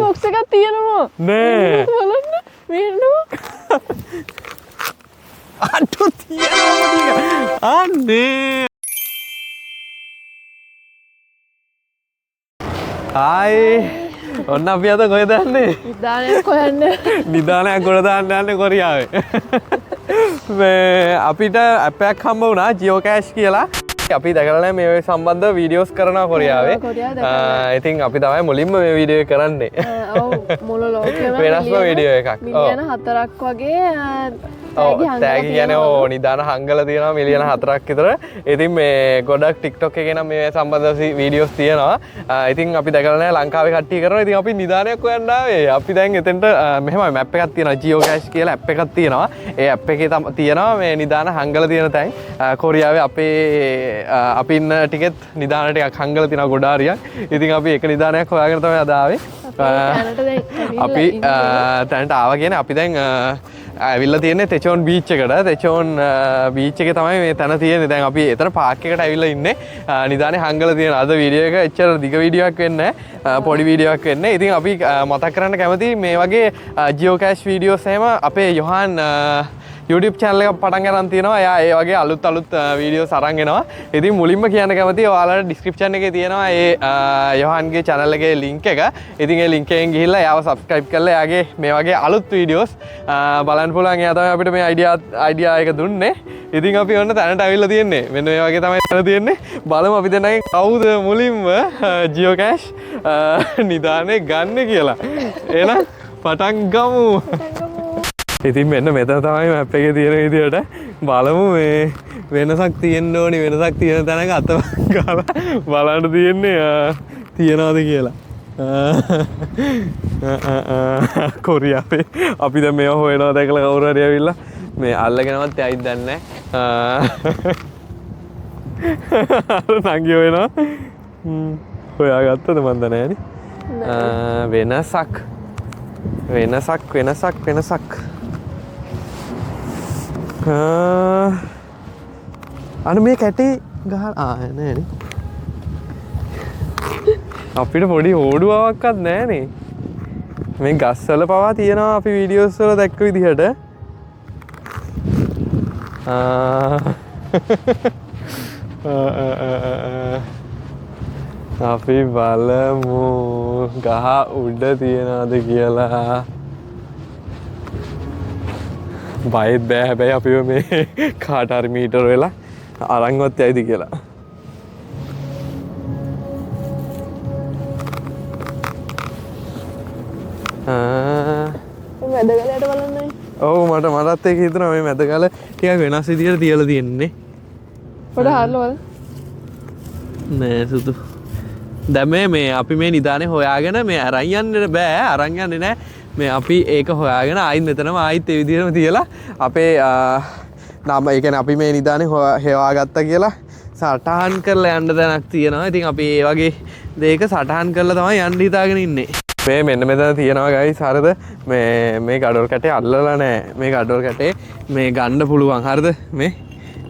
Box එකක් තියෙනවා. නෑ. බලන්න. මේනවා. අඩෝ තියෙනවා අනේ. ආයේ ඔන්න අපි අද කොහෙද යන්නේ? නිදානයක් හොයන්න. නිදානයක් ගොඩ දාන්න යන්නේ කොරියාවේ. මේ අපිට ඇප් එකක් හම්බ වුණා ජියෝ කෑෂ් කියලා. අපි දැකලා නැහැ මේ සම්බන්ධ වීඩියෝස් කරනවා කොරියාවේ. ඔව්, කොරියාවේ දැකලා නැහැ. ඉතින් අපි තමයි මුලින්ම මේ වීඩියෝ එක කරන්නේ. ඔව්, මුළු ලෝකෙම වෙනස්ම වීඩියෝ එකක්. ඔව්. මිලියන 4ක් වගේ ඔව්, තෑගි හංගලා තෑගි කියන්නේ තියෙනවා. ඔව්, නිදාන හංගලා තියෙනවා මිලියන 4ක් විතර. ඉතින් මේ ගොඩක් TikTok එකේ නම් මේ සම්බන්ධ වීඩියෝස් තියෙනවා. ඉතින් අපි දැකලා නැහැ ලංකාවේ කට්ටිය කරනවා. ඉතින් අපි නිදානයක් හොයන්න ආවේ. අපි දැන් එතෙන්ට මෙහෙමයි මැප් එකක් තියෙනවා, Geo Cache කියලා ඇප් එකක් තියෙනවා. ඒ ඇප් එකේ තියෙනවා මේ නිදාන හංගලා තියෙන තැන්. කොරියාවේ අපි ඉන්න ටිකෙත් නිදාන ටිකක් හංගලා තියෙනවා ගොඩාරියක්. ඉතින් අපි එක නිදානයක් හොයාගෙන තමයි අද ආවේ. අපි තැනට දැන් ඇවිල්ලා අපි, ඉන්නේ. තැනට ආවා කියන්නේ අපි දැන් ඇවිල්ලා තියෙන්නේ තෙචෝන් බීච් එකට. තෙචෝන් බීච් එකේ තමයි මේ තැන තියෙන්නේ. දැන් අපි එතන පාක් එකට ඇවිල්ලා ඉන්නේ. නිදානේ හංගලා තියෙන. අද වීඩියෝ එක එච්චර දිග වීඩියෝ එකක් වෙන්නේ නැහැ. පොඩි වීඩියෝ එකක් වෙන්නේ. ඉතින් අපි මතක් කරන්න කැමති මේ වගේ ජියෝ කෑෂ් වීඩියෝස් එහෙම අපේ යොහාන් YouTube channel එකක් පටන් ගන්න තියෙනවා. එයා ඒ වගේ අලුත් අලුත් වීඩියෝස් අරන් එනවා. ඉතින් මුලින්ම කියන්න කැමති ඔයාලට ඩිස්ක්‍රිප්ෂන් එකේ තියෙනවා ඒ යොහාන්ගේ channel එකේ link එක. ඉතින් ඒ link එකෙන් ගිහිල්ලා එයාව subscribe කරලා එයාගේ මේ වගේ අලුත් වීඩියෝස් බලන්න පුළුවන්. එයා තමයි අපිට මේ අයිඩියා එක දුන්නේ. ඉතින් අපි ඔන්න තැනට ඇවිල්ලා තියෙන්නේ. මෙන්න මේ වගේ තමයි තැන තියෙන්නේ. බලමු අපි දෙන්නගෙන් කවුද මුලින්ම ජියෝ කෑෂ් නිදානේ ගන්න කියලා. එහෙනම් පටන් ගමු. ඉතින් මෙන්න මෙතන තමයි මැප් එකේ තියෙන විදියට බලමු මේ වෙනසක් තියෙන්න ඕනි. වෙනසක් තියෙන තැනක අත ගාලා බලන්න තියෙන්නේ තියනවද කියලා. කොරියාවේ අපි දැන් මේවා හොයනවා දැකලා කවුරු හරි ඇවිල්ලා මේ අල්ලගෙනවත් යයිද දන්නේ නැහැ. අර නංගි හොයනවා. හොයාගත්තද මන් දන්නේ නෑනේ. වෙනසක් වෙනසක් වෙනසක් වෙනසක්. අනේ මේ කැටේ ගහලා නෑනේ. අපිට පොඩි හෝඩුවාවක්වත් නෑනේ. මේ ගස්වල පවා තියෙනවා අපි වීඩියෝස් වල දැක්ක විදිහට. අපි බලමු ගහ උඩ තියනවද කියලා. බයෙත් බෑ හැබැයි අපිව මේ කාට හරි මීටර වෙලා අරන්වත් යයිද කියලා. මේ මැද ගලයට බලන්නයි. ඔව්, මටත් ඒක හිතුණා මේ මැද ගල ටිකක් වෙනස් විදියට තියලා තියෙන්නේ. පොඩ හරලා බලන්න. නෑ සුදු. දැන් මේ අපි මේ නිදානේ හොයාගෙන මේ අරන් යන්න බෑ, අරන් යන්නේ නෑ. මේ අපි ඒක හොයාගෙන ආයිත් මෙතනම ආයිත් ඒ විදිහටම තියලා අපේ නම, ඒ කියන්නේ අපි මේ නිදානේ හොයාගත්තා කියලා සටහන් කරලා යන්න තැනක් තියෙනවා. ඉතින් අපි ඒ වගේ දෙයක සටහන් කරලා තමයි යන්න හිතාගෙන ඉන්නේ. මේ මෙන්න මෙතන තියෙනවා ගයිස්, හරිද? මේ ගඩොල් කැටේ අල්ලලා නෑ. මේ ගඩොල් කැටේ මේ ගන්න පුළුවන්, හරිද? මේ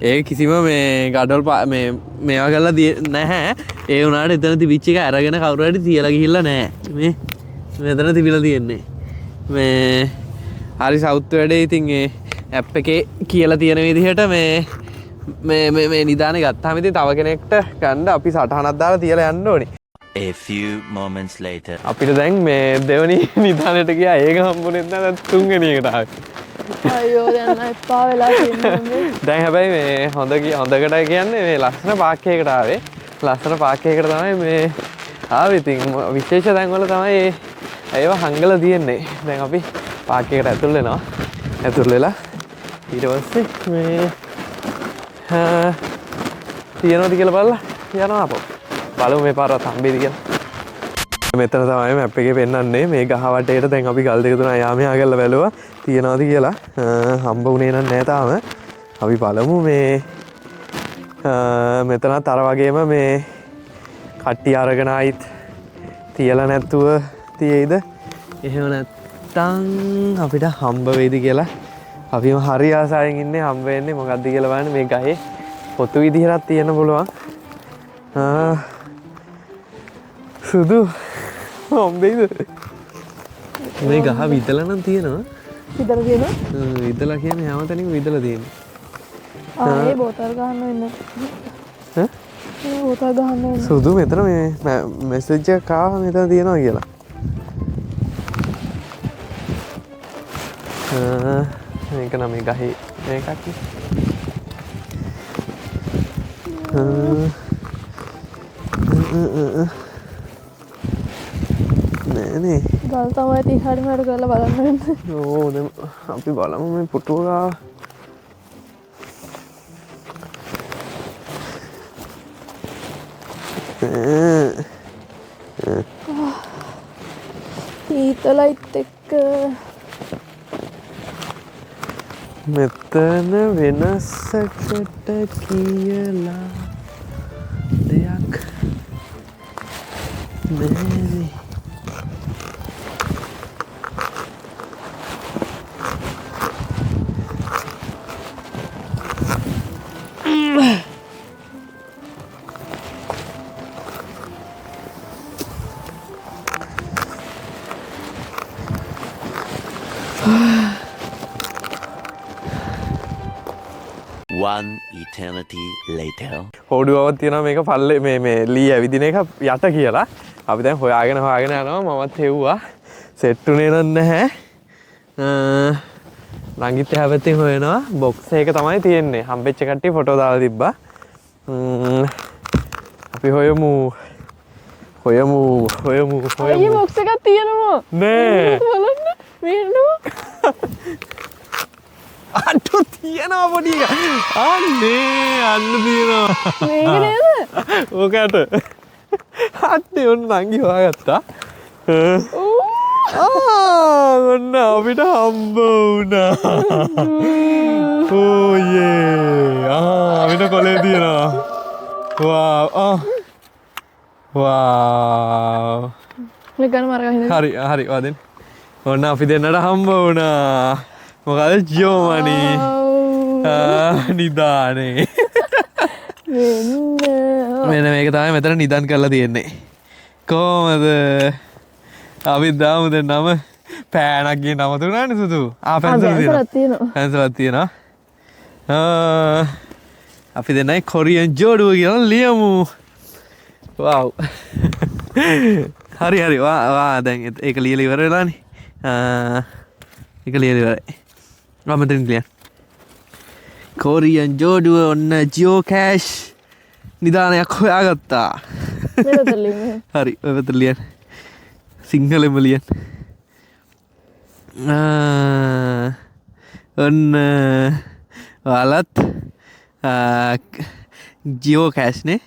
ඒ කිසිම මේ ගඩොල් මේ මේවා කරලා නැහැ. ඒ වුණාට එතන තිබිච්ච එක අරගෙන කවුරු හරි තියලා ගිහිල්ලා නෑ. මේ මෙතන තිබිලා තියෙන්නේ. මේ හරි සවුත් වැඩේ. ඉතින් ඒ ඇප් එකේ කියලා තියෙන විදිහට මේ නිදානේ ගත්තාම ඉතින් තව කෙනෙක්ට ගන්න අපි සටහනක් දාලා තියලා යන්න ඕනි. A few moments later. අපිට දැන් මේ දෙවනි නිදානෙට ගියා, ඒක හම්බුනේත් නෑ, දැන් තුන්වෙනි එකට ආවේ. අයියෝ, දැන් නම් එපා වෙලා තියෙන්නේ මේ. දැන් හැබැයි මේ හොඳකටයි කියන්නේ මේ ලස්සන පාක් එකකට ආවේ. ලස්සන පාක් එකකට තමයි මේ ආවේ. ඉතින් විශේෂ තැන්වල තමයි ඒවා හංගලා තියෙන්නේ. දැන් අපි පාක් එකට ඇතුල් වෙනවා. ඇතුල් වෙලා ඊට පස්සේ මේ තියෙනවද කියලා බලලා යනවා අපෝ. බලමු මේ පාරවත් හම්බෙයිද කියලා. මෙතන තමයි මැප් එකේ පෙන්වන්නේ මේ ගහ වටේට. දැන් අපි ගල් දෙක තුන යා මෙහා කරලා බැලුවා තියෙනවද කියලා. හම්බ වුණේ නම් නෑ තාම. අපි බලමු මේ මෙතනත් අර වගේම මේ කට්ටිය අරගෙන ආයිත් තියලා නැතුව තියෙයිද? එහෙම නැත්තම් අපිට හම්බ වෙයිද කියලා. අපිම හරි ආසාවෙන් ඉන්නේ හම්බ වෙන්නේ මොකද්ද කියලා බලන්න. මේ ගහේ පොතු විදිහටත් තියෙන්න පුළුවන්. සුදු හම්බෙයිද? මේ ගහ විදලා නම් තියෙනවා. විදලා තියෙනවා? විදලා කියන්නේ හැමතැනම විදලා තියෙනවා. ආ ඒ බෝතල් ගහන්න වෙන්න. ඈ? ඒ බෝතල් ගහන්න වෙන්න. සුදු මෙතන මේ මෙසේජ් එකක් ආවා මෙතන තියෙනවා කියලා. මේක නම් මේ ගහේ මේකක් නේ. නෑ නේ. ගල් තමයි ඉතින් හරි මට කරලා බලන්න වෙන්නේ. ඔව් දැන් අපි බලමු මේ පුටුව ගාව. ඊතලයිත් එක්ක මෙතන වෙනසකට කියලා දෙයක් නෑනේ. One eternity later. හෝඩුවාවක් තියෙනවා මේක පල්ලේ මේ මේ ලී ඇවිදින එක යට කියලා. අපි දැන් හොයාගෙන හොයාගෙන යනවා. මමත් හෙව්වා. සෙට් උනේ නම් නැහැ. නංගිත් එහා පැත්තෙන් හොයනවා. බොක්ස් එක තමයි තියෙන්නේ. හම්බෙච්ච කට්ටිය ෆොටෝ දාලා තිබ්බා. අපි හොයමු. හොයමු හොයමු හොයමු. අයියේ බොක්ස් එකක් තියෙනවා. නෑ. බලන්න. මේනවා. අටු තියෙනවා පොඩි එක. අනේ අන්න තියෙනවා. මේක නේද? ඕකට. අට්ටි ඔන්න නංගි හොයාගත්තා. ඔන්න අපිට හම්බ වුණා. ඕ යේ. අපිට කොලේ තියෙනවා. වාව්. වාව්. මේක ගන්න මාර ගහින්ද? හරි හරි ඔයා දෙන්න. ඔන්න අපි දෙන්නට හම්බ වුණා. මොකද ජියෝමනි නිදානේ. මෙන්න මේක තමයි මෙතන නිදන් කරලා තියෙන්නේ. කොහමද? අපි දාමු දැන් නම. පෑනක් ගේ නම තුනනේ සුදු. පැන්සල් තියෙනවා. පැන්සලක් තියෙනවා. අපි දෙන්නයි කොරියන් ජෝඩුව කියලා ලියමු. වව්. හරි හරි. වා දැන් ඒක ලියලා ඉවර වෙලානේ. ඒක ලියලා ඉවරයි. මම මෙතනින් ලියන්න. කොරියන් ජෝඩුව ඔන්න ජියෝ කෑෂ් නිදානයක් හොයාගත්තා. හරි ඔය පැත්තට ලියන්න. සිංහලෙන්ම ලියන්න. ඔන්න ඔයාලත් ජියෝ කෑෂ් නේ.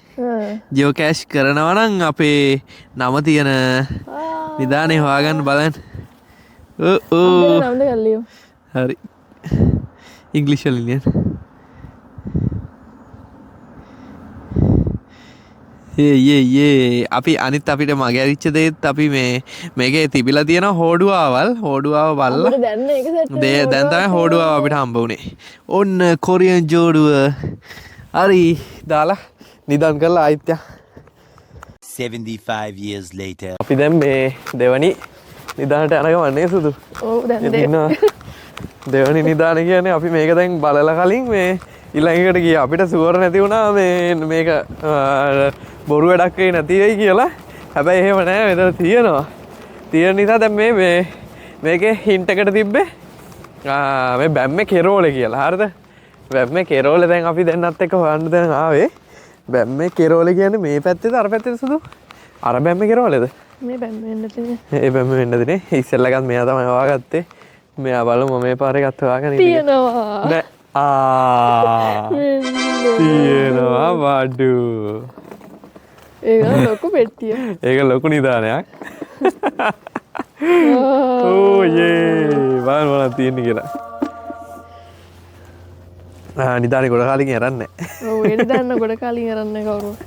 ජියෝ කෑෂ් කරනවා නම් අපේ නම තියෙන නිදානේ හොයාගන්න බලන්න. ඔව්. නම දෙකක් ලියමු. හරි. ඉංග්‍රීසි වලින් ලියන්න. ඒ ඒ ඒ අපි අනිත් අපිට මග ඇරිච්ච දේත් අපි මේ මේකේ තිබිලා තියෙන හෝඩුවාවල් හෝඩුවාව බලලා අපිට දැන් ඒක සෙට් වෙනවා. දැන් තමයි හෝඩුවාව අපිට හම්බ වුණේ. ඔන්න කොරියන් ජෝඩුව. හරි දාලා නිදන් කරලා ආයිත් යා. 75 years later. අපි දැන් මේ දෙවනි නිදානට යන ගමන් නේ සුදු. ඔව් දැන් ඉන්නවා. දෙවනි නිදාන කියන්නේ අපි මේක දැන් බලලා කලින් මේ ඊළඟ එකට ගියා. අපිට සුවර් නැති වුණා මේ මේක බොරු වැඩක් වෙයි නැති වෙයි කියලා. හැබැයි එහෙම නෑ මෙතන තියෙනවා. තියෙන නිසා දැන් මේ මේකේ හින්ට් එකට තිබ්බේ මේ බැම්මේ කෙරෝලේ කියලා. හරිද? බැම්මේ කෙරෝලේ දැන් අපි දෙන්නත් එක්ක හොයන්න දැන් ආවේ. බැම්මේ කෙරෝලේ කියන්නේ මේ පැත්තේද අර පැත්තේද සුදු? අර බැම්මේ කෙරෝලේද? මේ බැම්මේ වෙන්න තියෙන්නේ. ඒ බැම්මේ වෙන්න තියෙන්නේ. ඉස්සෙල්ලා ගත් මෙයා තමයි හොයාගත්තේ. මෙයා බලමු මේ පාර එකත් හොයාගෙන ඉන්නේ. තියෙනවා. නෑ. තියෙනවා බඩු. ඒක ලොකු පෙට්ටිය. ඒක ලොකු නිදානයක්. ඕ යේ බලන්න මොනවද තියෙන්නේ කියලා. නිදානේ ගොඩ කාලෙකින් අරන් නෑ. ඔව් ඒ නිදාන්න ගොඩ කාලෙකින් අරන් නෑ කවුරුවත්.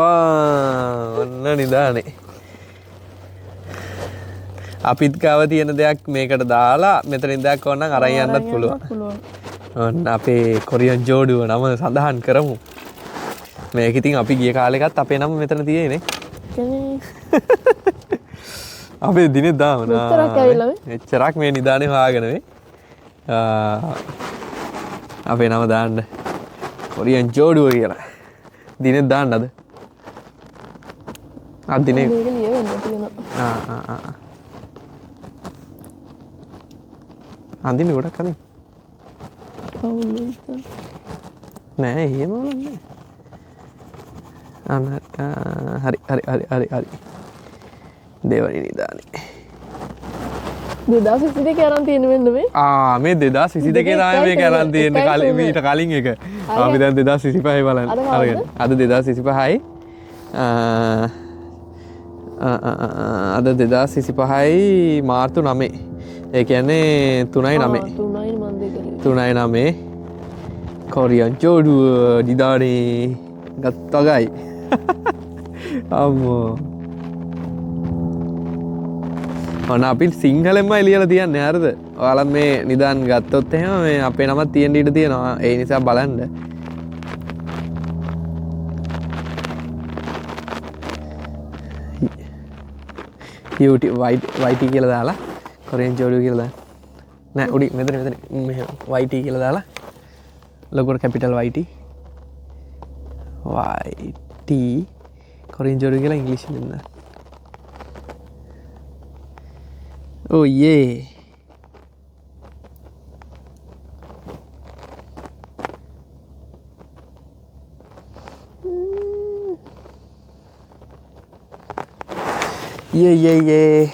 ඔන්න නිදානේ. අපිත් ගාව තියෙන දෙයක් මේකට දාලා මෙතනින් දෙයක් ඕන නම් අරන් යන්නත් පුළුවන්. පුළුවන්. ඔන්න අපේ කොරියන් ජෝඩුව නම සඳහන් කරමු. මේක ඉතින් අපි ගිය කාලෙකත් අපේ නම මෙතන තියෙන්නේ. අපේ දිනෙත් දාමන. මෙච්චරක් ඇවිල්ලා මේ. මෙච්චරක් මේ නිදානේ හොයාගෙන මේ. අපේ නම දාන්න. කොරියන් ජෝඩුව කියලා. දිනෙත් දාන්න අද. අද දිනේ. මේක ලියවෙන්න තියෙනවා. ආ ආ ආ. අඳින්න ගොඩක් අඳින්න. නෑ එහෙම නෑ. අන්න හරි හරි හරි හරි හරි. දෙවනි නිදානේ. 2022 අරන් තියෙන වෙන්න මේ. ආ මේ 2022 තමයි මේක අරන් තියෙන්නේ කලින් ඊට කලින් එක. අපි දැන් 2025 බලන්න. අරගෙන. අද 2025යි. අද 2025යි මාර්තු 9. ඒ කියන්නේ 3යි 9. 3යි මන් දෙක. 3යි 9. කොරියන් ජෝඩුව නිදානේ ගත්තගයි. අම්මෝ. ඔන්න අපි සිංහලෙන්මයි ලියලා තියන්නේ හරිද? ඔයාලා මේ නිදාන් ගත්තොත් එහෙම මේ අපේ නමක් තියෙන්න ඉඩ තියෙනවා. ඒ නිසා බලන්න. YouTube YT කියලා දාලා කොරියන් ජෝඩුව කියලා දාන්න. නෑ උඩි මෙතන මෙතන මෙහෙම YT කියලා දාලා ලොකුට කැපිටල් YT YT Korean ජෝඩුව කියලා ඉංග්‍රීසියෙන් දෙන්න. Oh yeah. Yeah yeah yeah.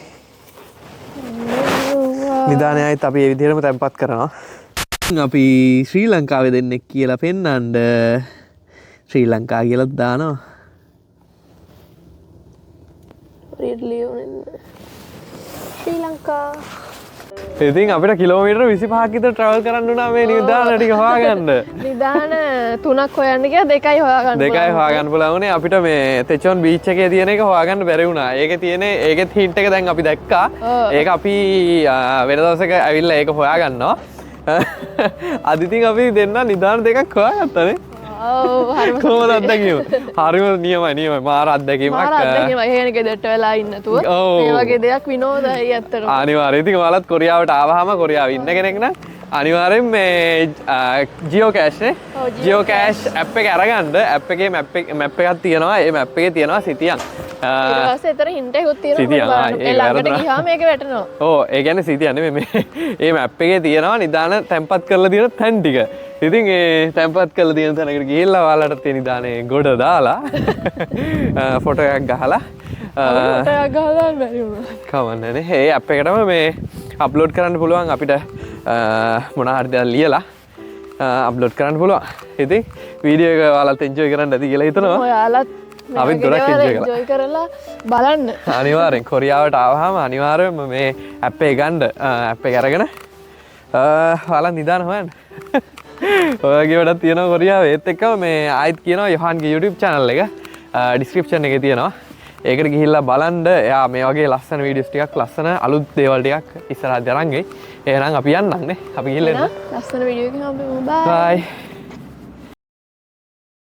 නිදානයයිත් අපි ඒ විදිහටම තැන්පත් කරනවා. අපි ශ්‍රී ලංකාවේ දෙන්නෙක් කියලා පෙන්වන්න ශ්‍රී ලංකා කියලාත් දානවා. ශ්‍රී ලංකා. ඉතින් අපිට කිලෝමීටර් 25ක් විතර ට්‍රැවල් කරන්න වුණා මේ නිදාන ටික හොයාගන්න. නිදාන තුනක් හොයන්න ගියා දෙකයි හොයාගන්න. දෙකයි හොයාගන්න පුළුවන් වුණේ. අපිට මේ තෙචොන් බීච් එකේ තියෙන එක හොයාගන්න බැරි වුණා. ඒකේ තියෙන ඒකෙත් හින්ට් එක දැන් අපි දැක්කා. ඒක අපි වෙන දවසක ඇවිල්ලා ඒක හොයාගන්නවා. අද ඉතින් අපි දෙන්න නිදාන දෙකක් හොයාගත්තානේ. ඔව් හරිම කොහොමද අත්දැකීම? හරිම නියමයි නියමයි. මාර අත්දැකීමක්. මාර අත්දැකීමක්. ඒ කියන්නේ ගෙදරට වෙලා ඉන්න නැතුව මේ වගේ දෙයක් විනෝදයි ඇත්තටම. අනිවාර්යයෙන්. ඉතින් ඔයාලත් කොරියාවට ආවහම කොරියාවේ ඉන්න කෙනෙක් නම් අනිවාර්යෙන් මේ ජියෝ කෑෂ් නේ. ජියෝ කෑෂ් ඇප් එක අරගන්න. ඇප් එකේ මැප් එකක් තියෙනවා. ඒ මැප් එකේ තියෙනවා සිතියන්. ඊට පස්සේ එතන හින්ට් එකකුත් තියෙනවා. සිතියන්. ඒ ළඟට ගියාම මේක වැටෙනවා. ඔව් ඒ කියන්නේ සිතියන් නෙමෙයි මේ මේ මැප් එකේ තියෙනවා නිදාන තැන්පත් කරලා තියෙන තැන් ටික. ඉතින් ඒ තැන්පත් කරලා තියෙන තැනකට ගිහිල්ලා ඔයාලට තියෙන නිදානේ ගොඩ දාලා ෆොටෝ එකක් ගහලා ෆොටෝ එකක් ගහලා දාන්න බැරි වුණා. කමන්නේ නේ. ඒ ඇප් එකටම මේ අප්ලෝඩ් කරන්න පුළුවන් අපිට මොන හරි දෙයක් ලියලා අප්ලෝඩ් කරන්න පුළුවන්. ඉතින් වීඩියෝ එක ඔයාලත් එන්ජොයි කරන්න ඇති කියලා හිතනවා. ඔයාලත් අපි ගොඩක් එන්ජොයි කළා. එන්ජොයි කරලා බලන්න. අනිවාර්යෙන් කොරියාවට ආවහම අනිවාර්යෙන්ම මේ ඇප් එක ගන්න. ඇප් එක අරගෙන ඔයාලා නිදාන හොයන්න. ඔයගේ වැඩක් තියෙනවා කොරියාවේ. ඒත් එක්කම මේ ආයෙත් කියනවා යොහාන්ගේ YouTube channel එක ඩිස්ක්‍රිප්ෂන් එකේ තියෙනවා. ඒකට ගිහිල්ලා බලන්න. එයා මේ වගේ ලස්සන වීඩියෝස් ටිකක් ලස්සන අලුත් දේවල් ටිකක් ඉස්සරහට අරන් එයි. එහෙනම් අපි යන්නම් නේ. අපි ගිහිල්ලා එන්න. ලස්සන වීඩියෝ එකකින් හම්බෙමු. බයි. බයි.